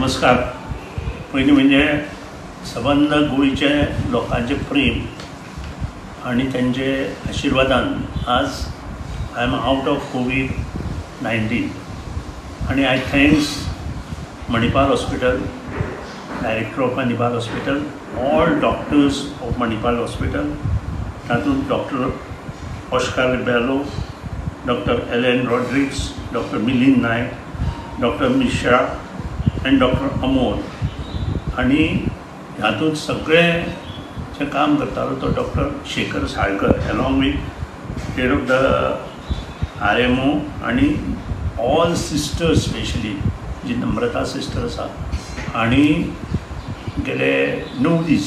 नमस्कार. पयलीं म्हणजे सबंद गोंयचे लोकांचें प्रेम आनी तांचे आशिर्वादान आज I am out of COVID-19 आनी I thanks Manipal Hospital, director of Manipal Hospital, all doctors of Manipal Hospital, तातूंत doctor Oscar Rebelo, doctor Ellen Rodrigues, doctor Milind Naik, doctor Mishra आनी डॉक्टर अमोल. आनी हातूंत सगळें जें काम करतालो तो doctor Shekhar Salkar, along with head of the RMO आनी ऑल सिस्टर्स, स्पेशली जी नम्रता सिस्टर आसा. आनी गेले 9 दीस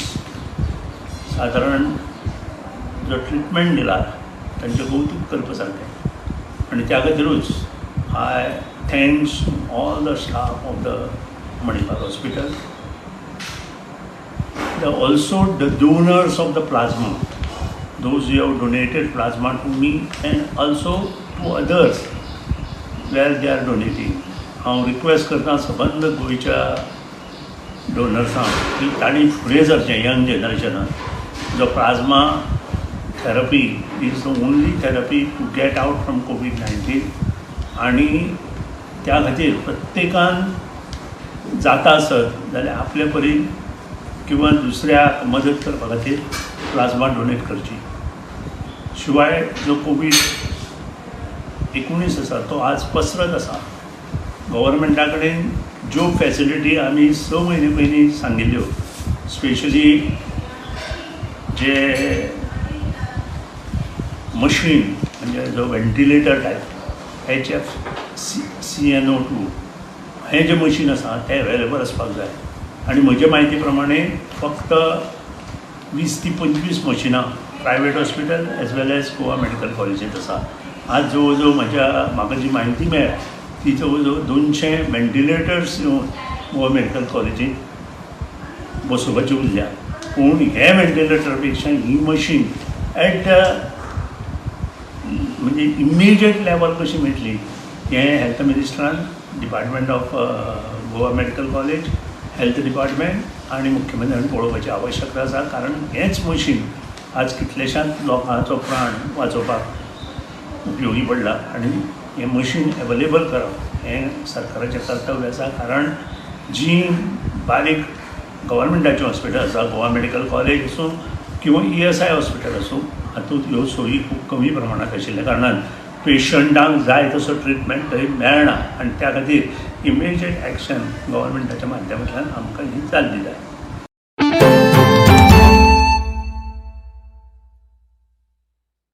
सादारण जो ट्रिटमेंट दिला, तांचें कौतूक करपा सारकें आनी त्या खातीरूच I thanks all the staff of the Manipal Hospital, the also the donors of the plasma, those who have donated plasma to me and also to others where they are donating. हांव request करता सबंद गोंयच्या डोनर्सांक की तांणी फुडें सरचें. Young जनरेशनान जो plasma therapy is the only therapy to get out from COVID-19 आनी त्या खातीर प्रत्येकान जाता आसत जाल्यार आपले परीन किंवा दुसऱ्याक मदत करपा खातीर प्लाझ्मा डोनेट करची. शिवाय जो कोवीड 19 आसा तो आज पसरत आसा. गव्हर्मेंटा कडेन ज्यो फॅसिलिटी आमी 6 म्हयने पयलीं सांगिल्ल्यो, स्पेशली जे मशीन, म्हणजे जो ventilator type HFCNO2 हें जें मशीन आसा तें एवेलेबल आसपाक जाय. आनी म्हजे म्हायती प्रमाणे फक्त 20 ती 25 मशिनां private hospital as well as Goa medical कॉलेजींत आसा. आज जवळ जवळ म्हज्या म्हाका जी म्हायती मेळ्ळ्या ती जवळ जवळ 200 वेंटिलेटर्स येवन गोवा मेडिकल कॉलेजींत बसोवपाची उरल्या. पूण हे वेंटिलेटर पेक्षा ही मशीन एट the म्हणजे इमिजिएट लेवल कशी मेळटली हें health मिनिस्टरान, department of Goa Medical College, health department आनी मुख्यमंत्र्यान पळोवपाची आवश्यकता आसा, कारण हेंच मशीन आज कितल्याशाच लोकांचो प्राण वाचोवपाक उपयोगी पडला. आनी हें मशीन एवेलेबल करप हें सरकाराचें कर्तव्य आसा, कारण जीं बारीक गव्हर्मेंटाचीं हॉस्पिटल आसा, गोवा मेडिकल कॉलेज आसूं किंवा ईएसआय हॉस्पिटल आसूं, हातूंत ह्यो सोयी खूब कमी प्रमाणांत आशिल्ल्या कारणान पेशंटांक जाय तसो ट्रिटमेंट थंय मेळना. आनी त्या खातीर इमिजिएट एक्शन गव्हर्मेंटाच्या माध्यमांतल्यान आमकां ही जाल्ली जाय.